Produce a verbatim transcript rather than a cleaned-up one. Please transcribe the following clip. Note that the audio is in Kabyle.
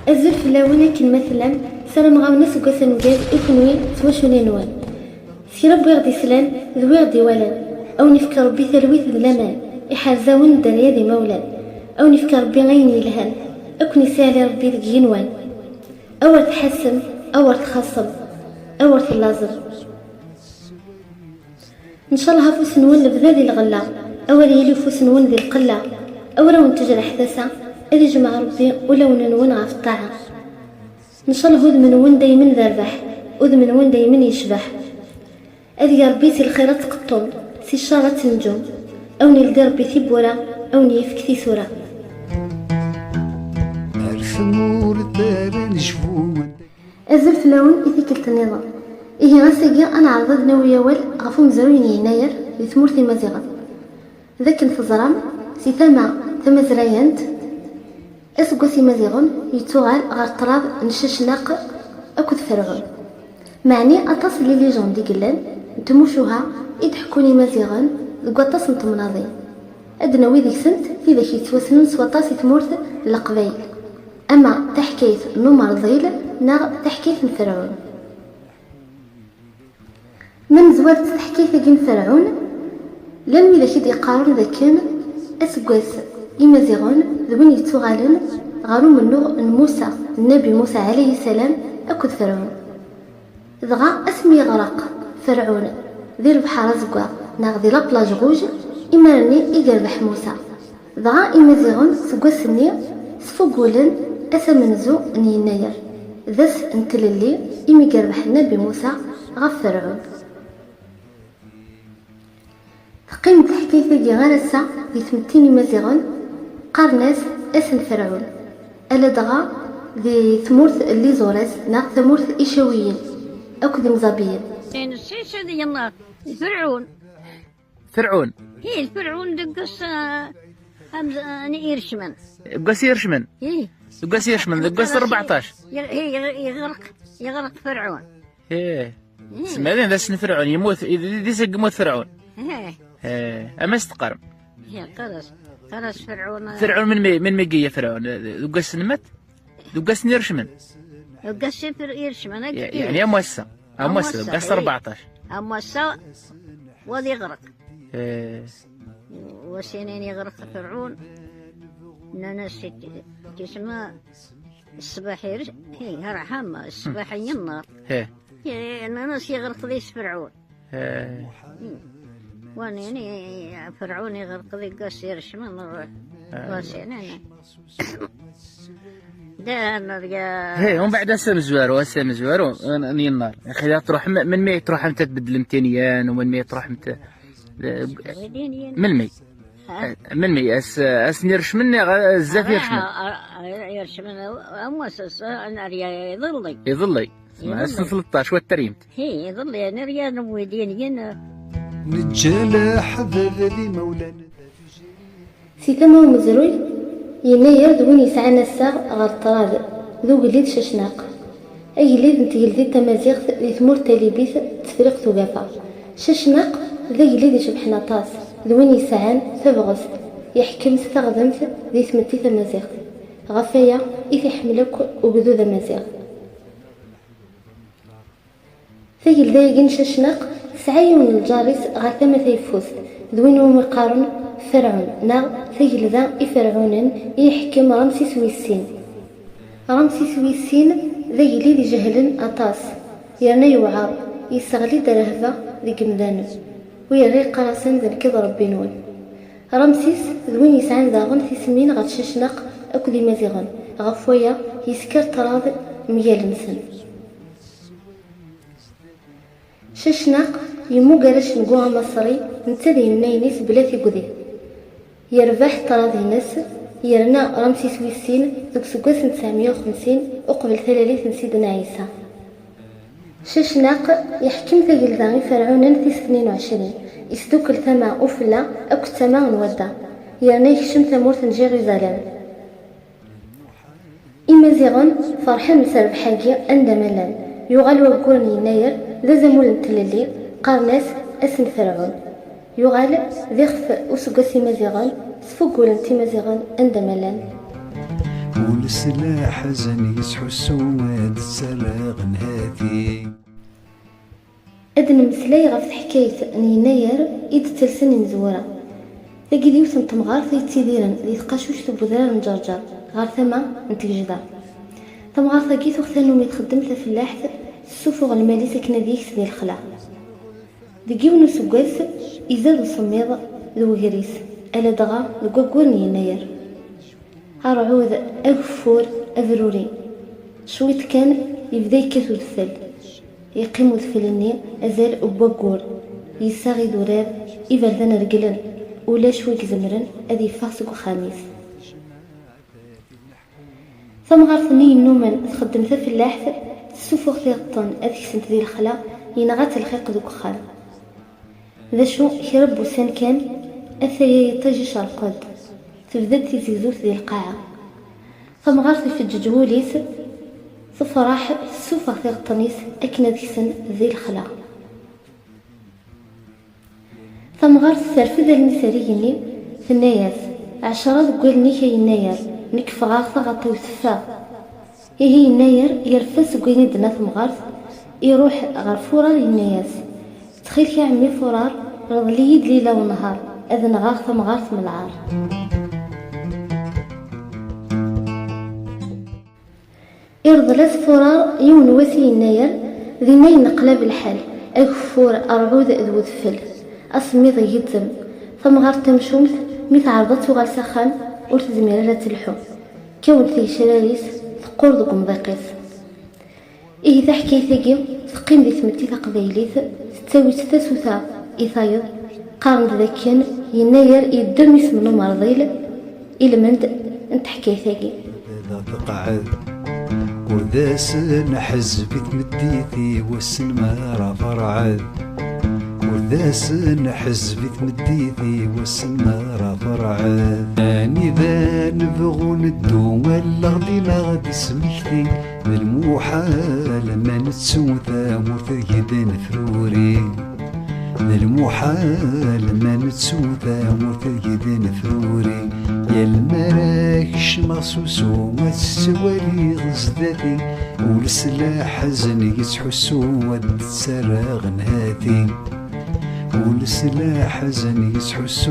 Azul fell-awen akken ma tellam, ssarameɣ-awen aseggas ameggaz i kenwi d twaculin-nwen. S kra n wi ɣ-d-islan d wi ɣ-d-iwalan, a wen-ifk Rebbi talwit d laman, iḥrez-awen dderya d imawlan, a wen-ifk Rebbi ayen yelhan, a ken-isseɛli Rebbi deg yigenwan. A wer tḥassem, a wer txaṣṣem, a wer tellaẓem. Ncalleh afus-nwen lebda di lɣella, a wer yili ufus-nwen di lqella, a wer awen-tejreḥ tasa, ad ijmeɛ Rebbi ulawen-nwen ɣef ṭṭaɛa. Ncalleh udem-nwen daymen d rrbeḥ, udem-nwen daymen yecbeḥ. Ad ig Rebbi si lxir ad tqeṭṭum, si ccer ad tenǧum. A wen-ildi Rebbi tiwwura, a wen-yefk tisura. Ar tmurt ara necbu. Azul fell-awen i tikkelt nniḍen. Ihi ass-agi ad neɛreḍ ad nawi awal ɣef umezruy n yennayer di tmurt imaziɣen. D akken teẓram, si tama tamazrayant, aseggas imaziɣen yettuɣal ɣer ṭṭrad n Cacnaq akked Ferɛun. Meɛni aṭas n les légendes i yellan n tmucuha i d-ḥekkun imaziɣen deg waṭas n temnaḍin. Ad d-nawi deg-sent tidak yettwassnen s waṭas i tmurt n Leqbayel, ama taḥkayt n umerḍil neɣ taḥkayt n Ferɛun. Ma nezwar-d taḥkayt-agi n Ferɛun, llan widak i d-yeqqaren d akken aseggas imaziɣen d win yettuɣalen ɣer umennuɣ n Musa, Nnabi Musa ɛalayhi ssalam, akked Ferɛun. Dɣa asmi yeɣreq Ferɛun di lebḥer azeggaɣ neɣ di la plage rouge, imir-nni i yerbeḥ Musa. Dɣa imaziɣen seg wass-nni sfugulen ass amenzu n yennayer, d ass n tlelli imi yerbeḥ Nnabi Musa ɣef Ferɛun. Teqqim teḥkayt-agi ar ass-a di tmetti n Imaziɣen, qqaren-as ass n Ferɛun, aladɣa di tmurt n Liẓuras neɣ tamurt n Icawiyen akked Imẓabiyen. Nessen ad yennaɣ Ferɛun. Ferɛun. Hi, Ferɛun deg ass, ah, am-, ah, n Ircmen. Deg ass Ircmen? Hi. Deg ass Ircmen, deg ass rbeɛṭac. Hi, yeɣ-, yeɣreq, yeɣreq Ferɛun. Hi. Hi. Semɛin d ass n Ferɛun, yemmut, d, d, d ass i yemmut Ferɛun. Hi. Hi. Ama s teqqarem. Hi, qqar-as, qqar-as Ferɛun, ah. Ferɛun melmi, melmi i yella Ferɛun? Deg wass n mat? Deg wass n Ircmen? Deg ass n Ircmen, akka. Yeɛni am wass-a. Am wass-a, deg ass rbeɛṭac. Am wass-a, wa ad yeɣreq. Eh. Wass-inin yeɣreq Ferɛun, nnan-as, tisma, ṣṣbeḥ ir-, hi, rḥama, ṣṣbeḥ yennaɣ. Hi. Hi, nnan-as yeɣreq deg-s Ferɛun. Eh. Hi. Wanini Ferɛun yeɣreq deg ass Ircmen, eh, wass-inin. Da, nerya. Hi, umbeɛd ass amezwaru, ass amezwaru n, n yennar. Axi ad truḥem, melmi i truḥemt ad tbeddlemt inyan, u melmi i truḥemt, eh, melmi? Ha? Eh, melmi? Ass, ass n Ircmen neɣ, eh, zdat Ircmen? Ah, ah, ah, Ircmen, am wass, ass, ah, nerya iḍelli. Iḍelli. Iḍelli. Ass n tleṭṭac, wa tterymt. Hi, iḍelli, nerya newwi-d inyan. Neǧǧa leḥbab d imawlan. Si tama umezruy, yennayer d win yesɛan assaɣ ɣer ṭṭrad, d ugellid Cacnaq. Agellid n tgeldidt tamaziɣt di tmurt talibit d Tefriqt Ugafa. Cacnaq d agellid icebḥen aṭas, d win yesɛan tabɣest, yeḥkem s taɣdemt di tmetti tamaziɣt. Ɣef waya i t-iḥemmel akk ugdud amaziɣ. Tagelda-agi n Cacnaq tesɛa yiwen n lǧar-is ɣer tama tayeffust, d win umi qqaren Ferɛun, neɣ tagelda iferɛunen i iḥekkem Ramsis wis sin. Ramsis wis sin d agellid ijehlen aṭas, yerna yewɛer, yesseɣli-d rrehba deg yemdanen, u yerra yeqqar-asen d nekk i d Ṛebbi-nwen. Ramsis d win yesɛan daɣen tismin ɣef Cacnaq akked Imaziɣen, ɣef waya yesker ṭṭrad mgal-nsen. Cacnaq yemmuger acengu amaṣri netta d yennayen-is bla tigdi. Yerbeḥ ṭṭrad-ines, yerna Ramsis wis sin deg useggas n tesɛemya u xemsin uqbel talalit n Sidna Ɛisa. Cacnaq yeḥkem tagelda iferɛunen tis tnin u ɛecrin, isdukkel tama ufella akked tama n wadda, yerna yekcem tamurt n Jirusalem. Imaziɣen ferḥen s rrbeḥ-agi anda ma llan. Yuɣal waggur n yennayer d azamul n tlelli, qqaren-as ass n Ferɛun. Yuɣal d ixef useggas imaziɣen, sfuggulen-t imaziɣen anda ma llan. Ul s laḥzen yettḥussu ad d-ttarraɣ nnhati. Ad d-nemmeslay ɣef teḥkayt n Yennayer i d-ttalsen imezwura. Tagi d yiwet n temɣart ay yettidiren di tqacuct n Wedrar n Ǧerǧer, ɣer tama n Tgejda. Tamɣart-agi tuɣ tannumi txeddem tafellaḥt, tessufuɣ lmal-is akken ad yeks di lexla. Deg yiwen useggas, izad usemmiḍ d wegris, ala dɣa deg waggur n Yennayer. Arɛud, ageffur, abruri. Cwiṭ kan, yebda yekkat udfel. Yeqqim udfel-nni azal n waggur. Yessaɣ idurar, iberdan reglen. Ulac wi izemren ad yeffeɣ seg uxxam-is. Tamɣart-nni yennumen txeddem tafellaḥt, tessufuɣ tiɣeṭṭen ad ksent di lexla, yenɣa-tt lxiq deg uxxam. D acu, kra n wussan kan, ataya yiṭij icerq-d. Tebda-d tizegzewt di lqaɛa. Tamɣart ifeǧǧeǧ wul-is, tefreḥ, tessuffeɣ tiɣeṭṭen-is akken ad ksen di lexla. Tamɣart terfed allen-is ar igenni, tenna-yas: "Ɛecra deg wallen-ik a Yennayer, nekk ffɣeɣ, taɣaṭ-iw teffeɣ." Ihi Yennayer yerfa seg wayen i d-tenna temɣart, iruḥ ɣer Furar, yenna-yas: "Ttxil-k a ɛemmi Furar, rḍel-iyi-d lila u nnhar, ad nɣeɣ tamɣart m lɛar." Irḍel-as Furar yiwen wass i Yennayer, dinna yenneqlab lḥal, ageffur, rrɛud d wedfel, asemmiḍ igezzem. Tamɣart tamcumt, mi teɛreḍ ad tuɣal s axxam, ur tezmir ara ad telḥu. Kkawent tgecrar-is, teqqur deg umḍiq-is. Ihi taḥkayt-agi teqqim di tmetti taqbaylit, tettawi-tt tasuta i tayeḍ, qqaren-d dakken Yennayer yeddem isem n umerḍil i lmend n teḥkayt-agi. Tqeɛɛed. Ur d asen ḥezb i tmeddit i wassen mi ara terɛed. Ur d asen ḥezb i tmeddit i wassen mi ara terɛed. Anida nebɣu neddu, allaɣ dima ɣ-d-ismekti. D lmuḥal ma nettu tamurt deg d-nefruri. D lmuḥal ma nettu tamurt deg d-nefruri. Yal mi ara kecmeɣ s usu, ad tettwaliɣ zdat-i. Ul s laḥzen yettḥussu, ad d-ttarraɣ nnhati. Ul s laḥzen yettḥussu.